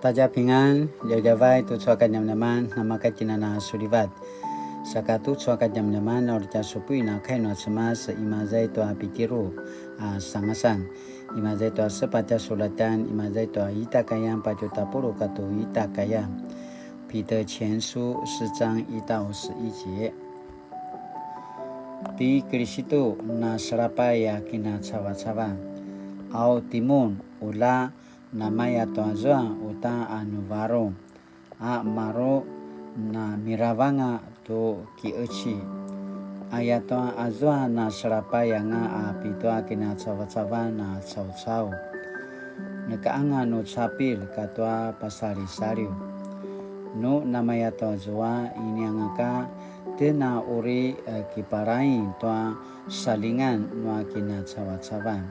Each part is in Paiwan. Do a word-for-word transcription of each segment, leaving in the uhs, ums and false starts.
大家平安, djavadjavay tucu a kadjamadjaman, namakatjinana sulivat. Saka tucu a kadjamadjaman, uri tja supuin a kai nua Cemas, imaza i tua Pitiru a sangasan, imaza i tua sepatj a sulatan, imaza i tua ita kayan patju tapuluq katua ita kayan. 彼得前書四章一到十一節. Ti Kilistu na selapay a kinacavacavan, au timun ula namaya tua zua uta a nu varung, a maru namiravanga tu kiqeci. Ayatua azua na selapay anga a pitua kinacavacavan a caucau, neka anga nu capil katua pasalisaliw. Nu namaya tua zua, inianga ka tjen a uri, e, kipalaing tua salingan nua kinacavacavan.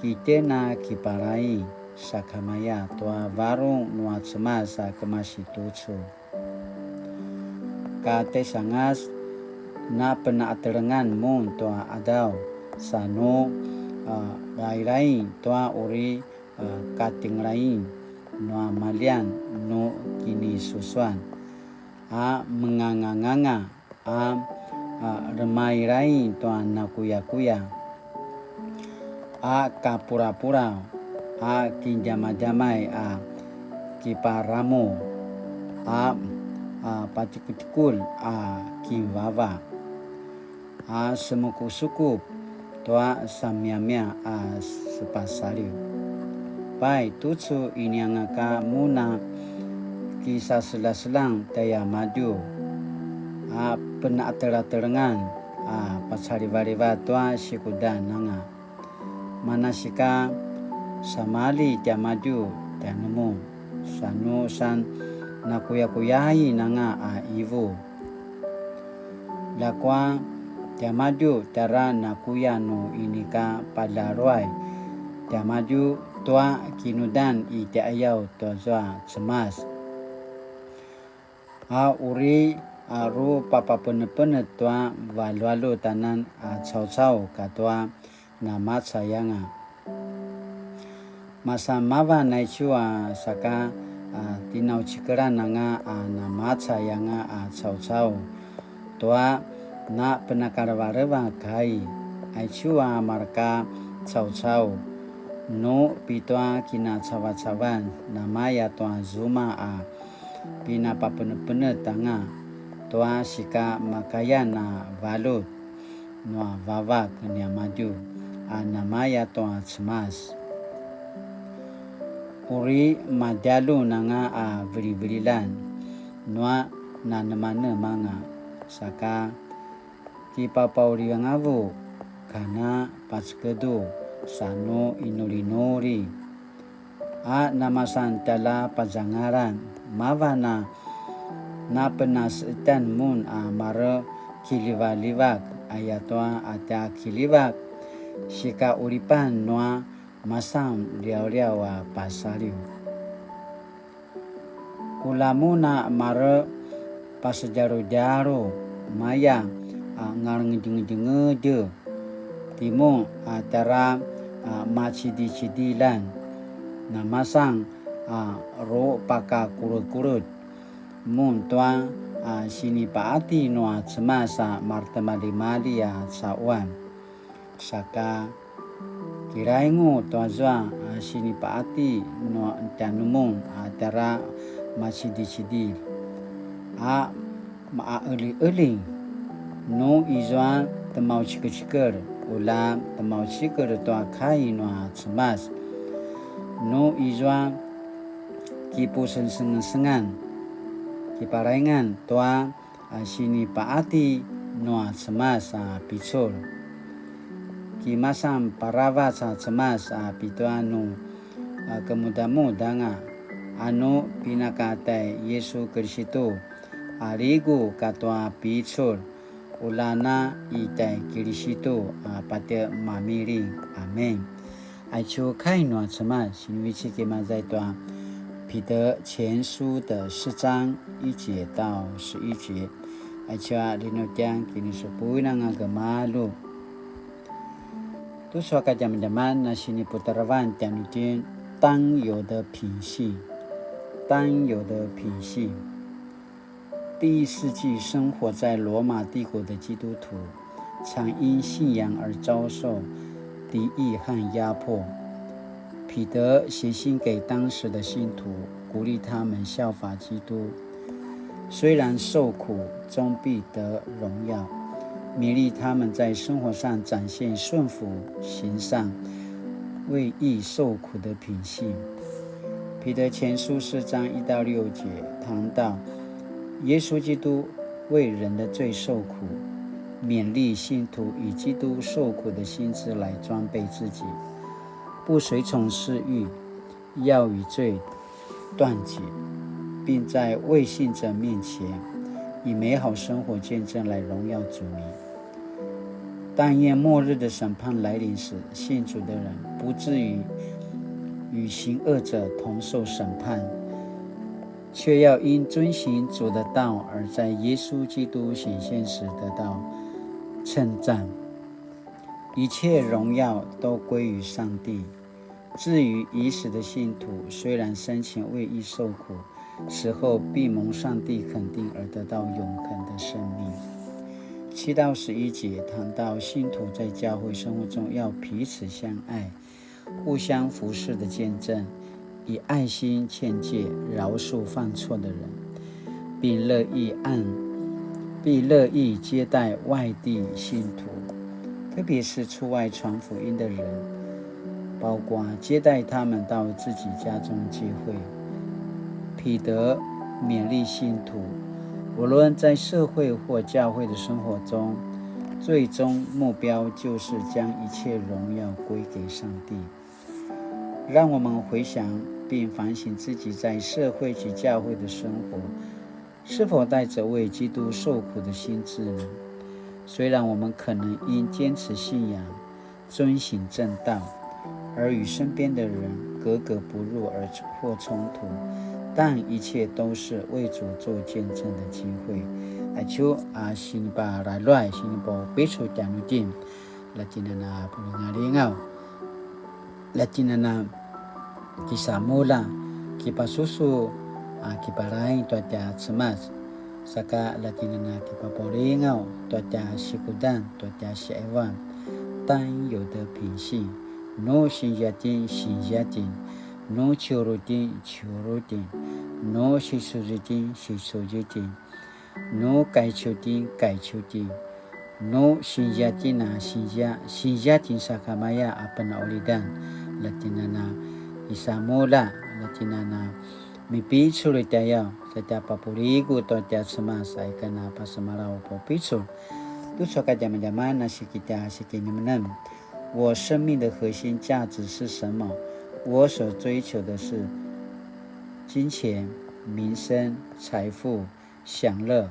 Kitjen a kipalaing sakamaya tua varung nua Cemas a kemasi tucu. Ka tjaisangas, napenatelengan mun tua qadaw, sa nu, a, rairai tua uri, a, katinglaing nua maljian nu kinisusuan, a menganganganga, a, a, remairaing tua nakuyakuya, a kapurapura, a kidjamadjamay, a kiparamu, a, a patikutikulj, a kivava, a semukusukup tua samiamia a sepasaliw. Pai, tucu inianga ka mun a kisaselaselang tjaiamadju, a penatelatelengan a pacalivaliva tua sikudan anga. Manasika, samali tiamadju tjanumun, sa nu san nakuyakuyain anga a ivu. Ljakua tiamadju tjara nakuya nu inika paljaruay tiamadju tua kinudan i tjaiqayaw tuazua Cemas, a uri a rupapapenepenetj tua valjualjut anan a caucau katua namacay anga. Masa mavan aicu a saka, a, tinaucikelan anga a namacay anga a caucau tua napenakalevaleva kai, aicu a mareka caucau, nu pitua kinacavacavan namaya tua zuma a pinapapenepenetj anga tua sika makayan a valjut nua vavak niamadju a namaya tua Cemas. Uri madjaljun anga a vilivililjan nua nanemanemanga, saka kipapaulingavu kana pacekedu sa nu inulinuli, a namasan tjaljapazangalan, mavan a napenaseqetjan mun a marekiljivaljivak, ayatua a tja kiljivak, sikaqulipan nua masan liawliaw a pasaliw. Ula mun a marepasedjaludjalu maya a ngalengedjengedje timun a tjara a macidicidiljan, namasan a rupakakulekulej mun tua a sinipaqati nua Cemas a maretimaljimalji a caquan. Saka kilaingu tuazua a sinipaqati nua tjanumun a tjara macidicidilj a maqaqeliqeling, nu izua temaucikecikel ula temaucikel tua kai nua Cemas, nu izua kipusengsengan, kipalaingan tua a sinipaqati nua Cemas a picul. Kimasan paravac a Cemas a pitua nu a kemudamudanga, a nu pinakatjai Yisu Kilistu a ligu katua picul, ulana i tjai Kilistu a patje mamiling. Amen. Aicu kai nua Cemas, sinivecik imaza i tua 彼得前書的四章一節到十一節. Aicu a linutjang kinisupuin anga gemalju. Tucu a kadjamadjaman na siniputarevan tjanuitjen 当有的品性.当有的品性。第一世纪生活在罗马帝国的基督徒，常因信仰而遭受敌意和压迫。彼得写信给当时的信徒，鼓励他们效法基督，虽然受苦，终必得荣耀，勉励他们在生活上展现顺服、行善、为义受苦的品性。彼得前书四章一到六节谈到耶稣基督为人的罪受苦，勉励信徒以基督受苦的心志来装备自己，不随从私欲，要与罪断绝，并在未信者面前以美好生活见证来荣耀主名。但愿末日的审判来临时，信主的人不至于与行恶者同受审判，却要因遵行主的道而在耶稣基督显现时得到称赞。一切荣耀都归于上帝。至于已死的信徒，虽然生前为义受苦，死后必蒙上帝肯定而得到永恒的生命。七到十一节谈到信徒在教会生活中要彼此相爱，互相服侍的见证，以爱心劝诫、饶恕犯错的人，并乐意按，并乐意接待外地信徒，特别是出外传福音的人，包括接待他们到自己家中聚会。彼得勉励信徒，无论在社会或教会的生活中，最终目标就是将一切荣耀归给上帝。让我们回想并反省自己在社会及教会的生活，是否带着为基督受苦的心志呢？虽然我们可能因坚持信仰、遵行正道而与身边的人格格不入而或冲突，但一切都是为主做见证的机会。Aicu a sinipalalua, sinipapisu tjanuitjen. Latjinana pulingalingaw, latjinana kisamulja, kipasusu a kipalaing tua tja Cemas, saka latjinana kipapulingaw tua tja sikudan tua tja si'evan. 当有的品性, nu sinzia itjen sinzia itjen, nu ciuru itjen ciuru itjen, nu sisuzi itjen sisuzi itjen, nu kaiciu itjen kaiciu itjen, nu sinzia itjen a sinzia, sinzia itjen sakamaya a pena'ulidan. Latjinana kisamulja, latjinana mipicul i tjayaw, sa tja papuligu tua tja Cemas, a ika na pasemalaw papupicul. Tucu a kadjamadjaman a siki tja sikinemnem. 我生命的核心价值是什么？我所追求的是金钱、名声、财富、享乐，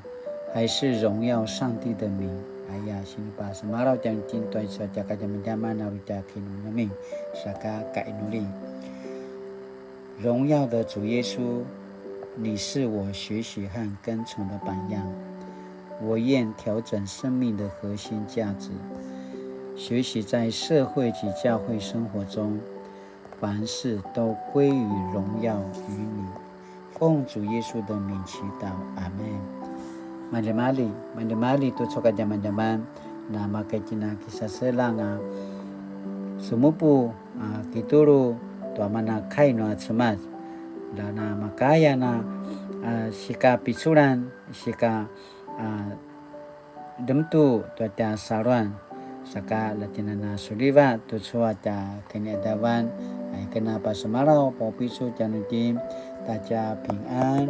还是荣耀上帝的名？Aya, sinipasemalaw tjanuitjen tua icu a tja kadjamadjaman a uri tja kinemnemen, saka kainuli. 荣耀的主耶稣，你是我学习和跟从的榜样。我愿调整生命的核心价值，学习在社会及教会生活中，凡事都归于荣耀于你。奉主耶稣的名祈祷，阿们。Maljimalji, maljimalji tucu a kadjamadjaman, na maka itjen a kisaseljang a semupu a kitulu tua mana kai nua Cemas. Lja na makaya na, a, sika piculan, sika, a, demtu tua tja saluan. Saka latjinana suliva tucu a tja kini'adavan, a ika na pasemalaw papupicul tjanuitjen, ta tja pingan.